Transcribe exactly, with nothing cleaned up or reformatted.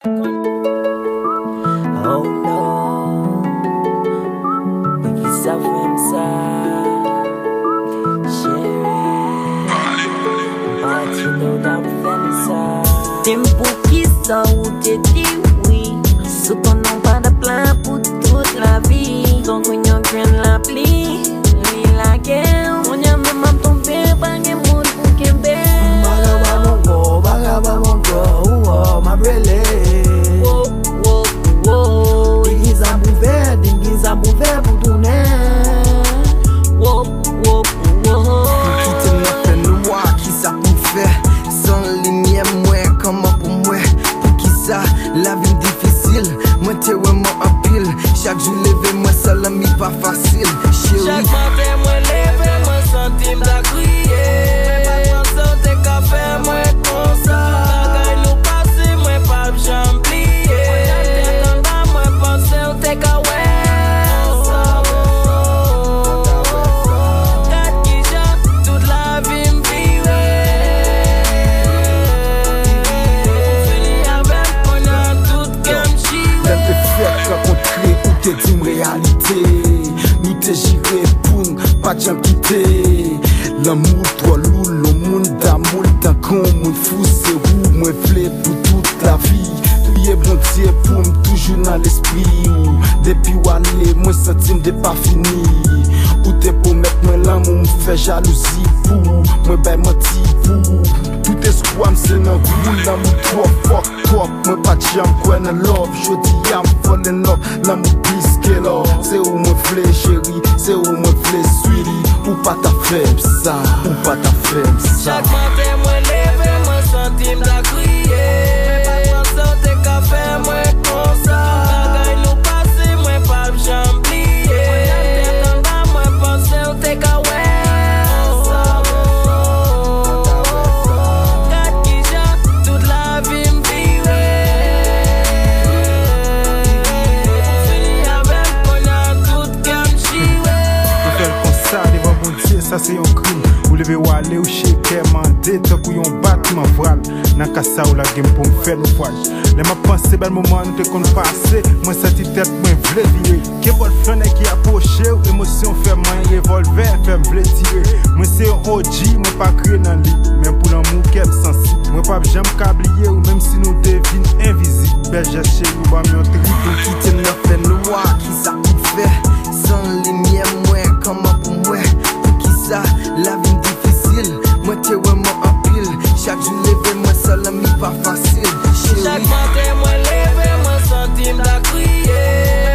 Oh no. Poukisa w fè m sa, cheri? But you know that w fè m sa. Di m poukisa ou te di wi. Sou ton non pa t ap la pou tout lavi. Tankou yon grenn lapli, li lage w. Kounye a menm m ap tonbe, pa gen moun pou kenbe. Bagay pa m ankò, bagay pa m ankò, ou wè, m ap rele. Wo, wo, wo. Di m ki sa pou fè, di m ki sa pou fè pou tounen. Wo, wo, wo. Ou kite m nan fè nwa, ki sa pou fè? San limyè mwen, kòman pou mwen? Poukisa lavi m difisil? Mwen te renmen w anpil. Chak jou leve mwen san lanmi pa fasil, cheri. Chak maten mwen leve, mwen santi m ta kriye. Mwen pa t panse w te ka fè mwen konsa. Bagay nou pase, mwen p ap janm bliye. Mwen tèt anba, mwen panse w te ka wè sa. Gad kijan tout lavi m vire. Ou fini avè m, kounye a tout kè m chire. Lè n te fèk rankontre, ou te di m reyalite. Nou te jire pou n pa t janm kite. Lanmou twò lou, lou moun damou l tankou yon moun fou. Se ou mwen vle pou tout lavi. Priye Bondye pou m toujou nan lespri ou. Depi w ale, mwen santi m depafini. Ou te pwomèt mwen lanmou, m fè jalouzi pou ou. Mwen bay manti pou ou. Tout espwa m se nan ou, lanmou twò fòk twòp. Mwen pa t janm kwè nan love, jodi a m fall in love. Lanmou plis ke lò. Se ou mwen vle, cheri, se ou mwen vle, sweetie. Ou pa ta fè m sa, ou pa ta fè m sa. Chak maten mwen leve, mwen santi m ta kriye. Mwen pa t panse w te ka fè mwen konsa. Bagay nou pase, mwen p ap janm bliye. Mwen tèt anba, mwen panse w te ka wè sa. Gad kijan tout lavi m vire. Ou fini avè m, kounye a tout kè m chire. Ou fè l konsa devan Bondye, sa se yon krim. Ou leve w ale, ou chire kè mande tankou yon batman vral. Nan ka sa ou lage m pou m fè nofwaj. Lè m ap panse bèl moman nou te konn pase, mwen santi tèt mwen vle vire. Gen bòl flannè ki apwoche w, emosyon fè m manyen revòlvè, fè m vle tire. Mwen se yon O G, mwen pa kriye nan lit, men pou lanmou kè m sansib. Mwen p ap janm ka bliye w, menm si nou te vin envizib. Bèl jès cheri, ou ban m yon trip. Ou kite m nan fè nwa, ki sa pou fè? San limyè mwen, kòman pou mwen? Poukisa lavi m difisil? Mwen te renmen w anpil. Chak jou leve mwen san lanmou pa fasil, cheri. Chak maten mwen leve, mwen santi m ta kriye.